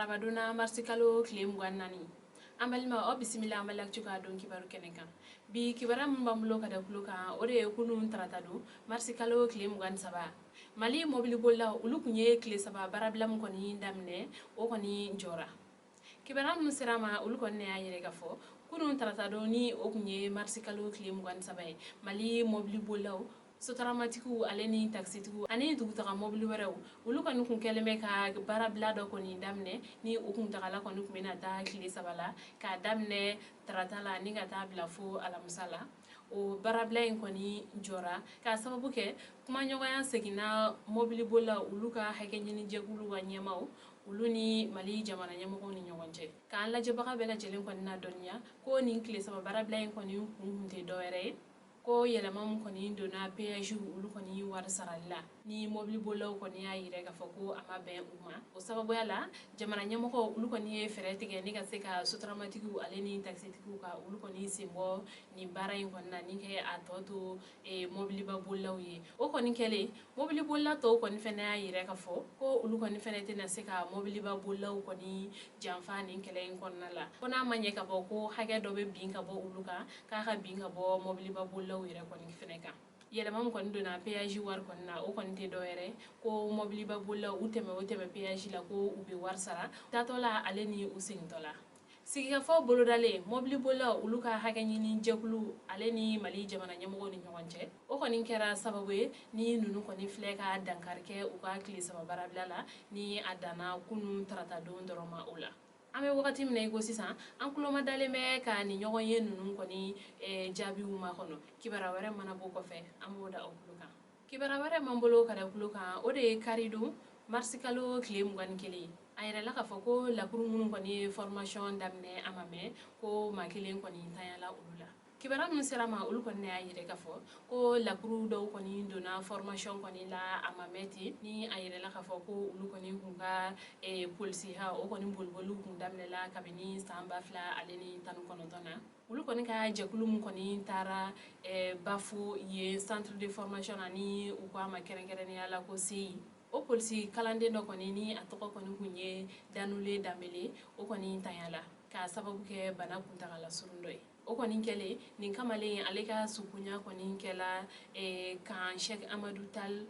Arabadon na marisikalo tile 24, an balima, aw bisimila an Mali Actu ka don kibaru kɛnɛ kan. Bi kibaruya min b'an bolo ka da tulo kan, o de ye kunun tarata don, marisikalo tile 23, Mali mɔbilibolilaw olu tun ye tile 3 baarabila min kɔni daminɛ, o kɔni jɔra. Kibaruya minnu sera ma, olu kɔni y'a yɛrɛ ka fɔ kunun tarata don, ni o tun ye marisikalo tile 23 ye, Mali mɔbilibolilaw, sotaramatigiw ale ni takisitigiw ani dugutaga mɔbili wɛrɛw, olu kɔni kun kɛlen bɛ ka baarabila dɔ kɔni daminɛ, ni u kuntagala kɔni tun bɛna taa tile 3 la, k'a daminɛ tarata la ni ka taa bila fo alamisa la. O baarabila in kɔni jɔra k'a sababu kɛ kumaɲɔgɔnya seginna mɔbilibolilaw olu ka hakɛ ɲini jɛkulu ka ɲɛmaaw olu ni Mali jamana ɲɛmɔgɔw ni ɲɔgɔn cɛ. K'an lajɛbaga bɛɛ lajɛlen kɔni na dɔnniya ko nin tile 3 baarabila in kɔni kun tɛ dɔwɛrɛ ye ko yɛlɛma min kɔni donna péage olu kɔni wari sarali la, ni mɔbilibolilaw kɔni y'a yira k'a fɔ ko a ma bɛn u ma. O sababuya la, jamana ɲɛmɔgɔw olu kɔni ye fɛɛrɛ tigɛ ni ka se ka sotaramatigiw ale ni takisitigiw ka olu kɔni sen bɔ nin baara in kɔni na, ni kɛ a tɔ to mɔbiliba bolilaw ye. O kɔni kɛlen, mɔbilibolila tɔw kɔni fɛnɛ y'a yira k'a fɔ ko olu kɔni fɛnɛ tɛna se ka mɔbiliba bolilaw kɔni janfa nin kɛlɛ in kɔnɔna la, ko n'a ma ɲɛ ka bɔ ko hakɛ dɔ bɛ bin ka bɔ olu kan, k'a ka bin ka bɔ mɔbiliba bolilaw yɛrɛ kɔni fɛnɛ kan. Yɛlɛma min kɔni donna péage wari kɔni na, o kɔni tɛ dɔwɛrɛ ko mɔbiliba bolilaw u tɛmɛ o tɛmɛ péage la, ko u bɛ wari sara taatɔ la ale ni u segintɔ la. Sigikafɔ bolodalen mɔbilibolilaw olu ka hakɛ ɲini jɛkulu ale ni Mali jamana ɲɛmɔgɔw ni ɲɔgɔn cɛ, o kɔni kɛra sababu ye ni ninnu kɔni filɛ ka dankari kɛ u ka tile 3 baarabila la, ni a danna kunun tarata don dɔrɔn ma. O la, an bɛ wagati min na i ko sisan, an tuloma dalen bɛ ka nin ɲɔgɔn ye ninnu kɔni jaabiw makɔnɔ. Kibaruya wɛrɛ mana bɔ kɔfɛ, an b'o da aw tulo kan. Kibaruya wɛrɛ m'an bolo ka da tulo kan, o de ye karidon marisikalo tile 21, a yɛrɛla k'a fɔ ko lakuru minnu kɔni ye formation daminɛ a ma mɛn, ko maa kelen kɔni tanyala olu la. Kibaruya minnu sera ma, olu kɔni y'a yɛrɛ k'a fɔ ko lakuru dɔw kɔni donna formation kɔni la a ma mɛn ten, ni a yɛrɛla k'a fɔ ko olu kɔni kun ka polisiya o kɔni boliboliw kun daminɛla kabini san 2019 na. Olu kɔni ka jɛkulu min kɔni taara Bafo yen centre de formation na, ni u ko a ma kɛrɛnkɛrɛnnenya la ko CI, o polisi kalanden dɔ kɔni, ni a tɔgɔ kɔni kun ye Danule Danbele, o kɔni tanyala k'a sababu kɛ bana kuntagala surun dɔ ye. O kɔni kɛlen, nin kamalen ale ka sukonya kɔni kɛla kan Cheikh Amadou Tall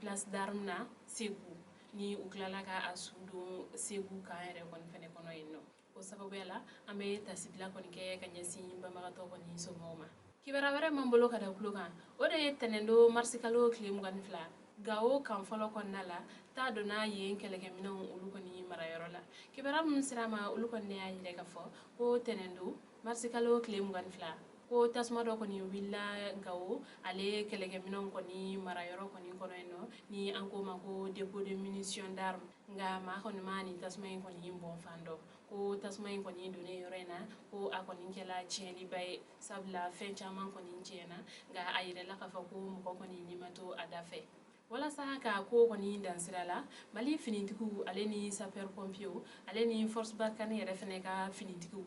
place d'armes na Segu, ni u tilala ka a su don Segu kan yɛrɛ kɔni fɛnɛ kɔnɔ yen nɔ. O sababuya la, an bɛ tasibila kɔni kɛ ka ɲɛsin banbagatɔ kɔni somɔgɔw ma. Kibaruya wɛrɛ m'an bolo ka da tulo kan, o de ye tɛnɛndon marisikalo tile 22, Gawo kan fɔlɔ kɔnɔna la, taa donna yen kɛlɛkɛminɛnw olu kɔni marayɔrɔ la. Kibaruya minnu sera ma, olu kɔni y'a yira k'a fɔ ko tɛnɛndon marisikalo tile 22, ko tasuma dɔ kɔni wulila Gawo ale kɛlɛkɛminɛnw kɔni marayɔrɔ kɔni kɔnɔ yen nɔ, ni an ko ma ko dépôt de munitions d'armes. Nka maa kɔni ma nin tasuma in kɔni bɔn fan dɔn. Ko tasuma in kɔni donnen yɔrɔ in na, ko a kɔni kɛla tiɲɛliba ye, sabula fɛn caman kɔni tiɲɛna, nka a yirala k'a fɔ ko mɔgɔ kɔni ni ma to a da fɛ. Walasa ka ko kɔni dan sira la, Mali finitigiw ale ni sapeur pompier ale ni Force Barkhane yɛrɛ fɛnɛ ka finitigiw,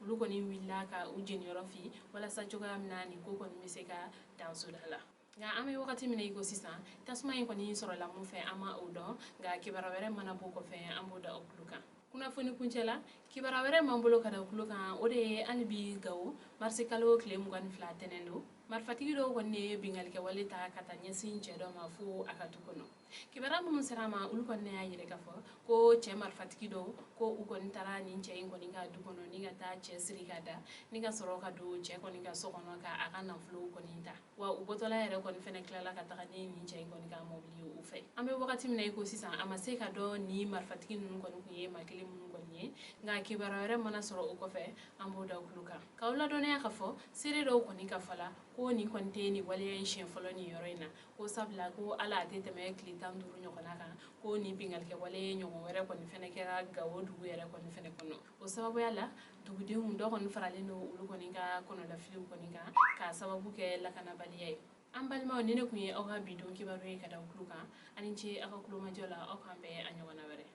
olu kɔni wulila ka u jeniyɔrɔ fi walasa cogoya min na nin ko kɔni bɛ se ka dan soda la. Nka an bɛ wagati min na i ko sisan, tasuma in kɔni sɔrɔla mun fɛ, an ma o dɔn, nka kibaruya wɛrɛ mana bɔ kɔfɛ, an b'o da aw tulo kan. Kunnafoni kuncɛ la, kibaruya wɛrɛ m'an bolo ka da tulo kan, o de ye hali bi Gawo marisikalo tile 22 tɛnɛn don, marifatigi dɔw kɔni ye binkannikɛwale ta ka taa ɲɛsin cɛ dɔ ma fo a ka du kɔnɔ. Kibaruya minnu sera a ma, olu kɔni y'a yira k'a fɔ ko cɛ marifatigi dɔw ko u kɔni taara nin cɛ in kɔni ka du kɔnɔ, ni ka taa cɛ siri ka da, ni ka sɔrɔ ka don cɛ kɔni ka so kɔnɔ ka a ka nafolow kɔni ta. Wa u bɔtɔla yɛrɛ kɔni fɛnɛ tilala ka taga ni nin cɛ in kɔni ka mɔbili ye u fɛ. An bɛ wagati min na i ko sisan, a ma se ka dɔn ni marifatigi ninnu kɔni kun ye maa kelen minnu kɔni ye, nka kibaruya wɛrɛ mana sɔrɔ o kɔfɛ, an b'o da tulo kan. K'aw ladɔnniya k'a fɔ seere dɔw kɔni ka fɔ la ko nin kɔni tɛ nin waleya in siɲɛ fɔlɔ nin yɔrɔ in na, ko sabula ko ala a tɛ tɛmɛ tile 15 ɲɔgɔnna kan, ko nin binkannikɛwale ɲɔgɔn wɛrɛ kɔni fɛnɛ kɛra Gawo dugu yɛrɛ kɔni fɛnɛ kɔnɔ. O sababuya la, dugudenw dɔ kɔni faralen don olu kɔni ka kɔnɔlafiliw kɔni kan k'a sababu kɛ lakanabaliya ye. An balimaw, ni ne kun ye aw ka bi don kibaru ye ka da tulo kan. Ani ce aw ka kulomajɔ la. Aw k'an bɛn a ɲɔgɔnna wɛrɛ.